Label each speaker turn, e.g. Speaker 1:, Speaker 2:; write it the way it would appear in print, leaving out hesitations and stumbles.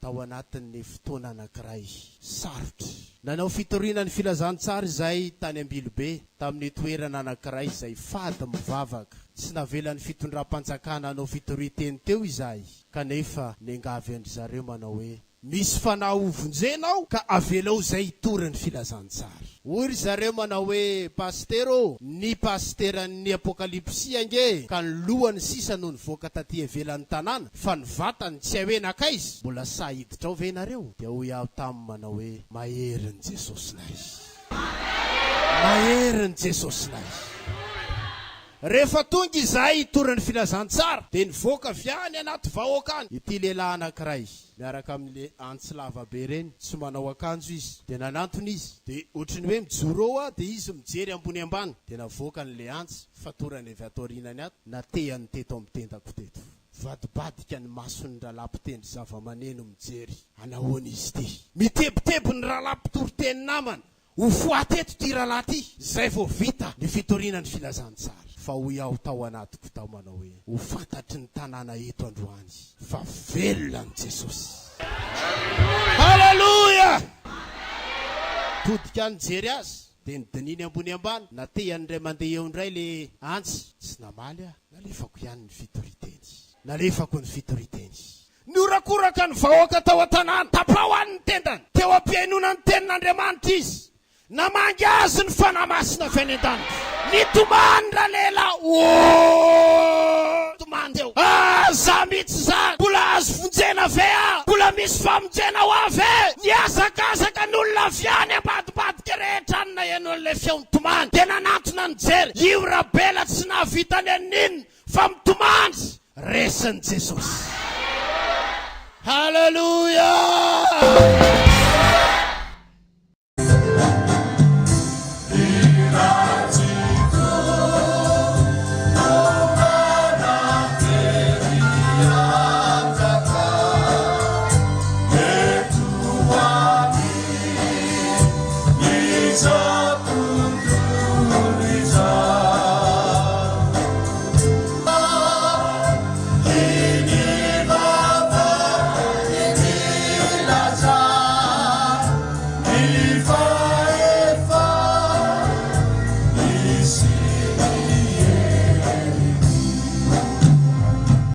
Speaker 1: Tao anatin'ny fotoana anankiray sarotra. Nanao fitoriana ny filazantsara izahay tany Ambilobe, tamin'ny toerana anankiray izay fady mivavaka. Tsy navelan'ny fitondram-panjakana hanao fitorian-teny teo izahay, kanefa niangavy an-dry zareo manao hoe, Misy fanahy ho vonjena ao ka avelao izay hitory ny filazantsara. Hoy ry zareo manao hoe, Pasitera ô, ny pasiteran'ny Apokalypsy ange ka ny lohany sisa no nivoaka taty ivelan'ny tanàna fa ny vatany tsy hay hoe nankaiza, mbola sahy hiditra ao ve nareo? Dia hoy aho taminy manao hoe, Mahery ny Jesosinay. Mahery ny Jesosinay. Rehefa tonga izahay hitory ny filazantsara dia nivoaka avy any anaty vahoaka any ity lehilahy anankiray. Miaraka amin'le antsy lava be ireny, tsy manao akanjo izy, dia nanantona izy, dia ohatry ny hoe mijoro eo aho, dia izy mijery ambony ambany, dia navoakany le antsy, fatorany avy ato aorianany ato, natehany teto amin'ny tendako teto. Vadibadika ny mason'ny rahalahy mpitendry zavamaneno mijery, anahoana izy ity? Mitebiteby ny rahalahy mpitory teny namana, Ho foaty eto ity rahalahy ity, izay vao vita ny fitoriana ny filazantsara. Fa hoy aho tao anatiko tao manao hoe, Ho fantatry ny tanàna eto androany fa velona ny Jesosy. Haleloia! Nitodika nijery azy, dia nodinihiny ambony ambany, natehany indray mandeha eo indray le antsy. Tsy namaly aho, nalefako ihany ny fitorian-teny. Nalefako ny fitorian-teny. Nihorakoraka ny vahoaka tao an-tanàna. Tapaho any ny tendany. Teo am-pihainoana ny tenin'Andriamanitra izy. Namangy azy ny Fanahy Masina avy any an-danitra. Nitomany ralehilahy. Oh! Nitomany teo. Ah, za mihitsy izany. Mbola azo vonjena ve aho? Mbola misy famonjena ho ahy ve? Nihazakazaka ny olona avy any ambadimbadika rehetra any naheno an'ilay feo nitomany. Dia nanantona nijery. Io Rabela tsy nahavita ny an'inona. Fa mitomany resin'i Jesosy. Haleloia!